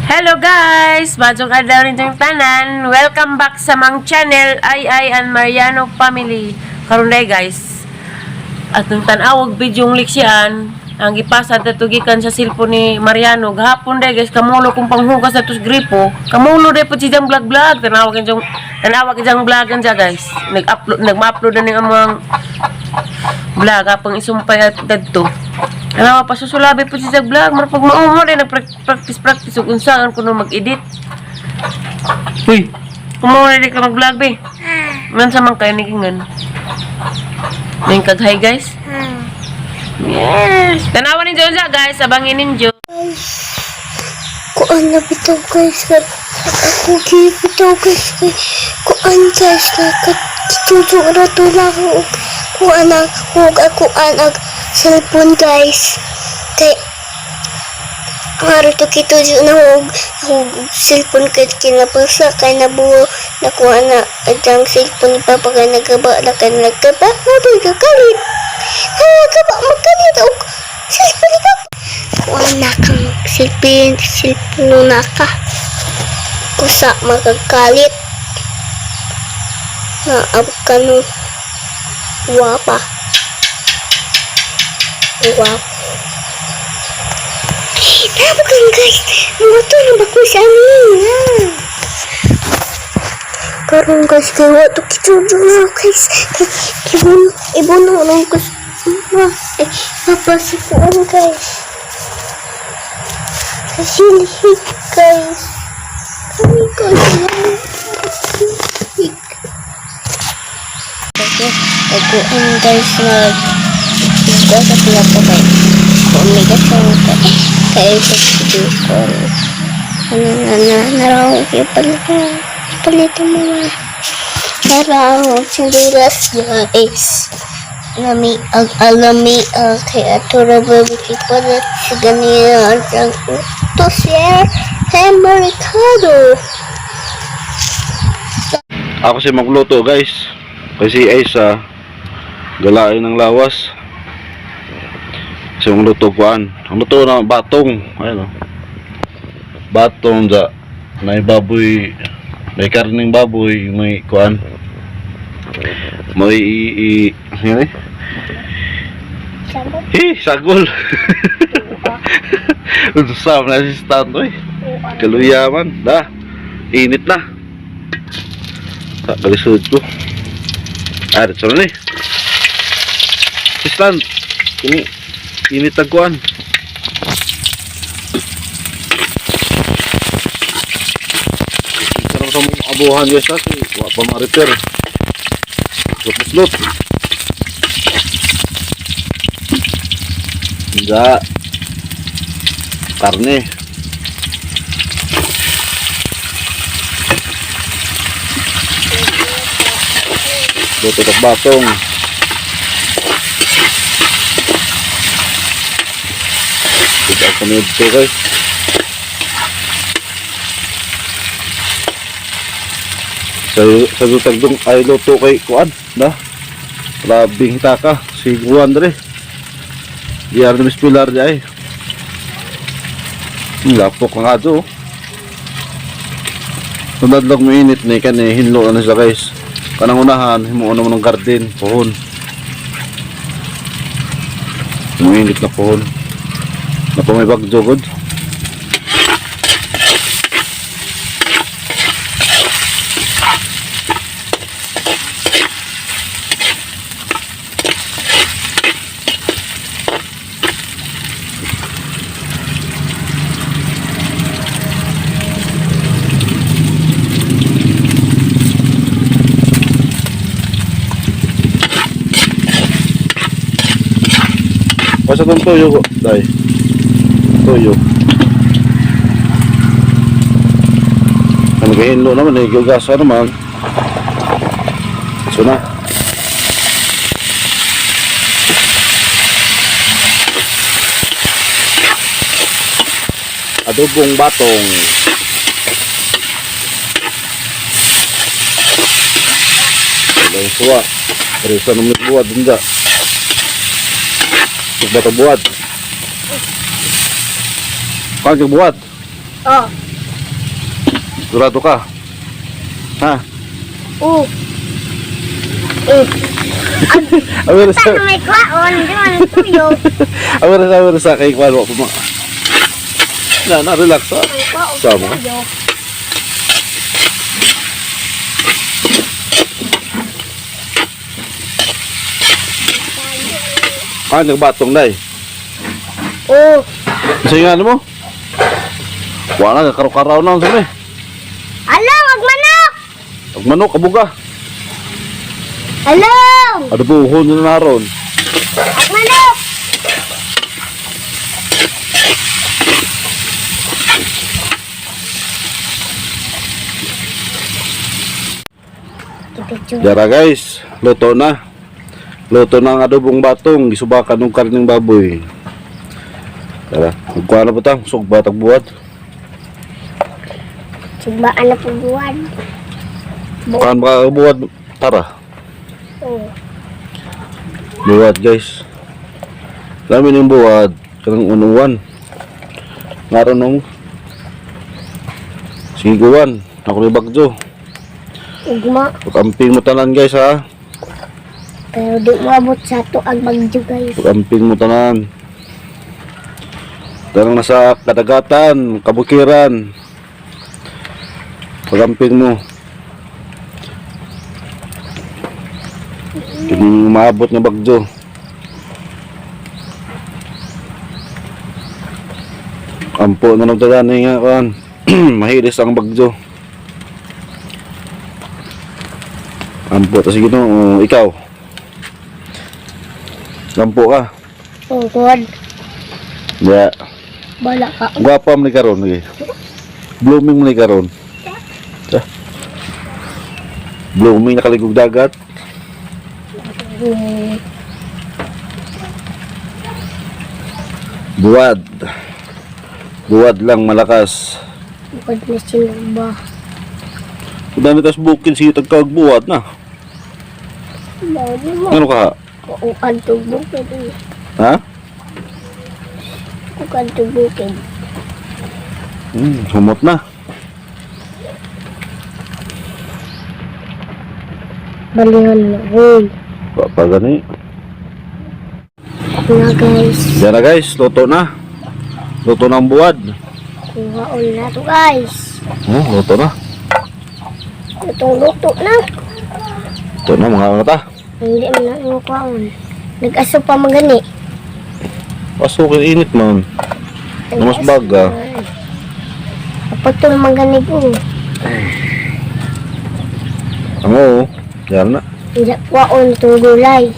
Hello guys! Maayong adlaw ninyong tanan. Welcome back sa among channel, Ay Ay and Mariano Family. Karon day guys, atong tan-awog video leksyan ang gipasa ato gikan sa cellphone ni Mariano. Gahapon day guys, kamulo kong panghugas ato sa gripo. Kamulo day pud siyang vlog vlog. Tanawa gyud vlog siya guys. Nag-upload nagma-upload na ning among vlog apang isumpay at dadto. Tanawa pa susulabi po siya vlog. Murag pag maumo din nag-practice practice ug unsaan kuno mag-edit. Uy, kumo na di ka mag-vlog be. Man sa man kayo nigingan. Ning kag hi guys. Yes. Tanawa ninyo unsa guys, abangin ninyo. Guys, kuan na bitaw guys, ako bitaw guys, kay kuan guys, nakatuto na to lang og kuan ang ug ako an ag cellphone guys. Kay Maro to kitujo na og cellphone kay kinapasa kay nabuo nakuha na ang cellphone ni Papa kay nagaba na kay nagaba na kalit. Nagaba magkalit og cellphone ni Papa. Kuha na kang silpin, silpon na ka. Kusa magagalit. Na ab ka no. Wapa. Wapa. Tama kang guys. Mga na ba ko sa amin? Ha? Karon guys, kay wa to kitujo na guys. Kay ibuno, ibuno lang ko. Eh, papa si kuan guys. Sa silhig guys. Kami guys. Silhig. Kasi, nagkuan guys, nag ko sa pinapakay. Kumigas ang kay pagkikon. Ano na na, narawag yung palito. Palito mo na. Narawag sindilas guys. Lami ang alami ang kay ato ra ba palit sa ganina ang to share Americano. Ako si magluto guys. Kasi Aisa galain ng lawas. Kasi magluto kuan. Ang luto na batong. Ayun oh. Batong da may baboy, may karning baboy, may kuan. May i, i ano eh? Eh, sagol. Unsa man si stand oy. Kaluya man, da. Init na. Sa kalisod ko. Ah, dito na ni. Island. Ini init ang kuan. Sarap sa mong abuhan guys ha. Kay wa pa ma-repair. Slot-slot. Nga. Karne. Luto tak batong. Tidak kami dito guys. Sa lutag dong ay luto kay kuan na. Labing taka si Juan dre. Diar ni Miss Pilar di ay. Lapok ang ato. Sunod lang mainit ni kani hinlo na siya guys. Kanang unahan himo na mo ng garden pohon. Mainit na pohon. Napa may bagyo god. Pasa tong tuyo ko, dai. Tuyo. Ano kay hinlo naman eh, gugasa naman. So na. Adobong batong. Wala yung suwa. Pero sa naman buwad, hindi. Bato buwad. Kang buwad. Oh. Sigurado ka? Ha? Oh. Eh. Awir sa Paano may kwaon? Hindi man tuyo. awir sa kay kwalo pa ma. Na na relax ha. May kwaon. Sama ka. Tuyo. Ah, nagbatong day. Oh. Sa nga ano mo? Wala na karaw-karaw na unsa ni. Alaw, ag manok! Ag manok abuga. Alaw! Adubuhon na naron. Ag manok! Yara guys, luto na. Luto na ang adobong batong, gisubakan ng karneng baboy. Tara, magkuha na po ta, sugba tagbuhat. Sugbaan na po buwan. Kuhaan ba buhat? Tara. Oh. Buhat guys. Dami ng buhat, kanang unuwan. Ngaron nung siguan, ako ni bagyo. Ugma. Pag-amping mo tanan guys ha. Pero di moabot sa ato ang bagyo, guys. Pag-amping mo tanan. Tanang nasa kadagatan, kabukiran. Pag-amping mo. Kini umaabot nga bagyo. Ampo na lang tanan nga kuan. Mahilis ang bagyo. Ampo ta sige no, ikaw. Ampo ka. Oh, God. Ya. Bala ka. Gwapa man ni karon eh. Blooming man ni karon. Ah. Blooming nakaligog dagat. Buwad. Buwad lang malakas. Bukod na sinugba. Dami tas bukid sige tagkag buwad na. Mali mo. Ano ka? Kuan to bukid. Eh. Ha? Kuan to bukid. Humot na. Balihan na. Hoy. Pa, pa gani. Na guys. Yan na guys, luto na. Luto na ang buwad. Kuhaon na to, guys. Oh, luto na. Itong luto na. Luto na mga kata. Hindi man na yung kuhaon. Nag-aso pa magani. Pasukin init man. Namas baga. Kapatol magani ko. Ang oo. Yan na. Hindi kuhaon itong gulay.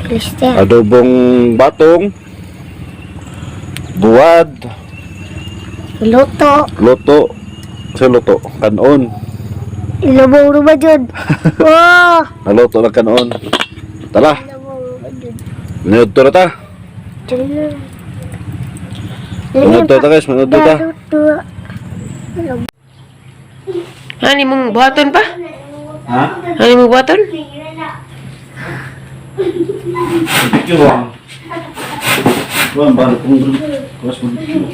Krister. Adobong batong. Buwad. Luto. Luto. Sa luto. Kanon. Ilubong ruba jud. Oh! Naluto na kanon. Tara. Ilubong ruba jud. Minuto na ta. Minuto ta guys. Minuto ta. Hani mong buhaton pa? Ha? Hani mong buhaton? Video bang. Bang, balik kong kelas video.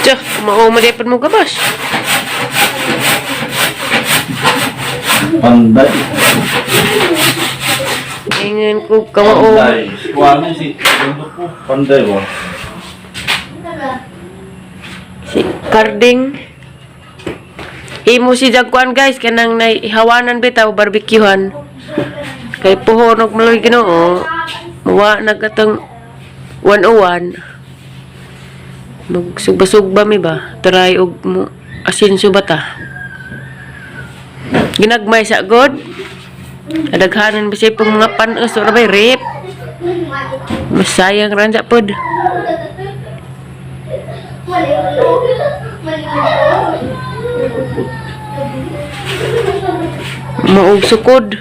Tiyo, kumauma di mo gabas. Panday. Ingan ko kamauma. Panday. Kuha si Ganda ko. Panday ba? Si Carding. Imo si Jagkuan guys kanang naihawanan bitaw barbecuehan. Kay puhon og maloy Ginoo. Muwa nagatong 101. Magsugba-sugba mi ba? Try og mo asinso ba ta? Ginagmay sa god. Adaghanan ba siya pong mga panos ora bay rip. Masayang ransa pod. Maog sukod.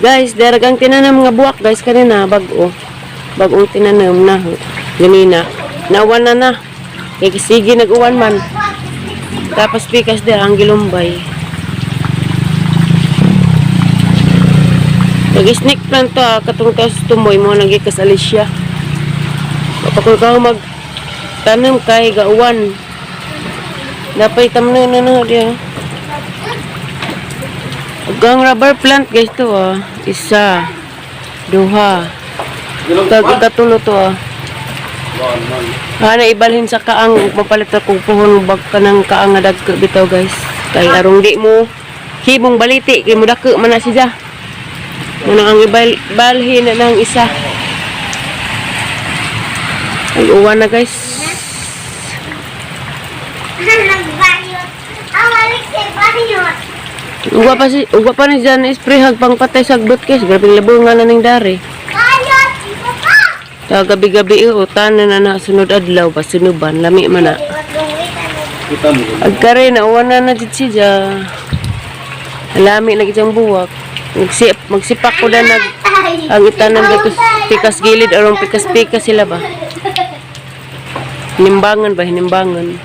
Guys, daragang tinanam nga buwak guys kanina bag-o. Bag-ong tinanam na ganina. Nawan na na. Kay sige nag-uwan man. Tapos pikas der ang gilumbay. Ag snake plant to ah, katong taas tumoy mo nagikas Alicia. Kapag ka mag tanom kay gauwan. Napay tamno na na diya. Ug ang rubber plant guys to ah. Isa, duha. Tag ikatulo to ah. Ana ibalhin sa kaang ug mapalit akong puhon bag kanang kaang nga dagko bitaw guys. Kay arong di mo himong baliti kay mo dako man na siya. Muna ang ibalhin na ng isa. Ay uwan na guys. Nagbayot. Awalik si bayot. Uwa pa ni dyan spray hag pangpatay sagbot guys. Grabe labungan na ning dari. Bayot. Papa. Ta gabi-gabi utan na na sunod adlaw ba sunuban lami man na. Kita mo. Agkare na uwan na na jud siya. Lami na gid buwak. Magsipak ko na nag ang itanan dito pikas gilid arong pikas-pikas sila ba. Nimbangan ba hinimbangan.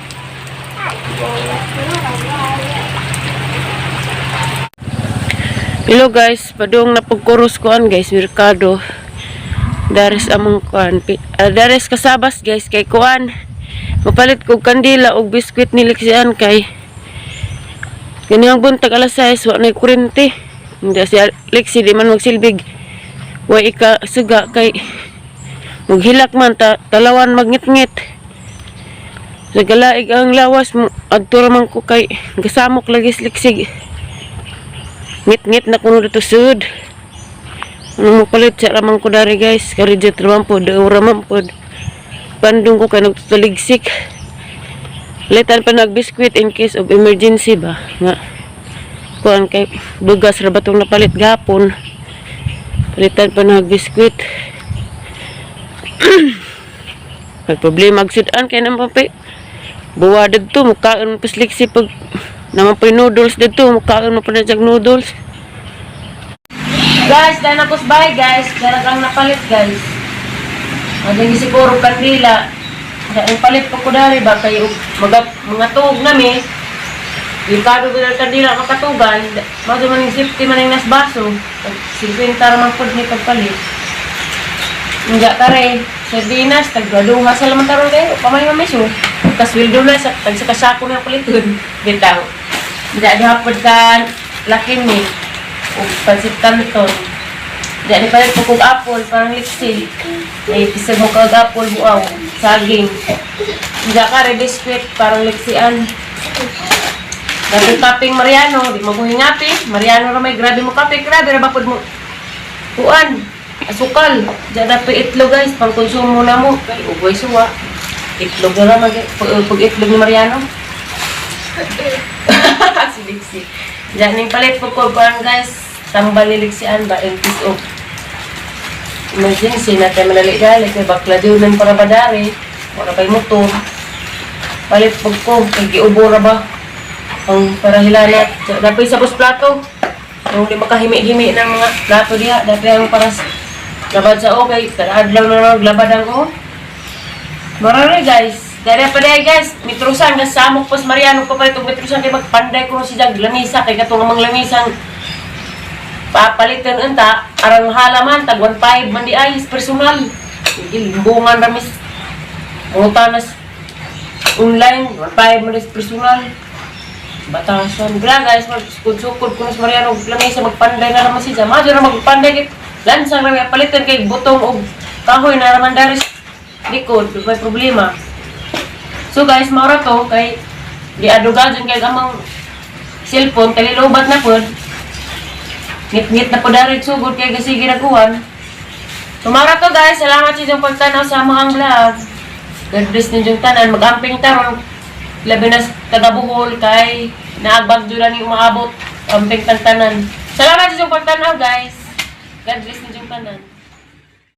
Hello guys, padung na pagkuros kuan guys, merkado. Dares among kuan, dares kasabas guys kay kuan. Mapalit kog kandila og biskwit ni Lixian kay ganihang buntag alas 6 wa nay kuryente. Hindi si Lexi di man magsilbig. Wa ika suga kay maghilak man ta, talawan magngitngit. Nagalaig ang lawas mo adto ra man ko kay gasamok lagi si Lexi. Ngit-ngit na kuno dito sud. Ano mo palit sa ramang ko dari guys. Karidjot raman po, daw raman po. Bandung ko kay nagtutaligsik. Litan pa nagbiskwit in case of emergency ba. Nga. Kuan kay bugas ra ba tong napalit gapon. Palitan pa nagbiskwit. May problema agsudan kay naman pa. Buwa didto mukaon pa sliksi pag naman pa noodles didto mukaon mo pa na siyang noodles. Guys, dahil na bye guys. Dahil ang napalit guys. Maging siguro kandila. Dahil palit ko ko dali ba kayo mga mga tuog nami. Delikado ko ng kandila makatugan. Mago man yung safety man yung nasbaso. Pag 50 ra man pud ni pagpalit. Hindi kare, sardinas, tagduha sa laman karon kayo. Pamay mamiso. Kasweldo na sa tag sa kasako na paliton. Bitaw. Hindi di hapon ka lakin ni og pansit canton. Di ni palit ko kog apple parang lipsil. Ay bisag mo kag apple buaw, saging. Hindi ka re biscuit parang liksian. Grabe kaping Mariano, di mo guhingapi. Mariano ra may grabe mo kape, grabe ra ba pud mo. Kuan, asukal. Diyan na pa itlog guys, pang konsumo na mo. Kay ugoy suwa. Itlog na lang, pag itlog ni Mariano. Si Lixie. Diyan ning palit po ko kuan guys, tambal ni Lixian ba in case of emergency na tayo madali-dali kay bakla diunan para badari. Wala pa'y motor. Palit po ko, kay giubo ra ba? Ang para hilanat. Dapat sa bus plato. Kung di makahimi-himi ng mga plato diha, dapat ang para labad sa okay, kada adlaw na lang labad ang o. Marami guys. Dere pa dahil guys, mitrusan gas samok pos Mariano ko pa itong mitrusan kay magpanday ko si Jag lamisa kay katong amang lamisang papalitan unta arang halaman tag 1.5 man di ay personal. Sige, limbungan ramis. Utanas online 1.5 man di personal. Batasan. Bra guys, magsukod-sukod ko na Mariano og lamisa magpanday na naman siya. Madyo na magpanday kay lansang rami palitan kay butong og kahoy na raman daris likod, may problema. So guys, maura to kay giaduga dyan kay amang cellphone kay lobat na pod. Ngit-ngit na po dari sugod kay kasi ginaguan. So maura to guys, salamat sa inyong pagtanaw sa among vlog. God bless ninyong tanan, mag-amping taron. Labi na sa taga Bohol kay naagbagyo na ni umaabot. Amping tantanan. Salamat sa inyong pagtanaw guys. God bless ninyong tanan.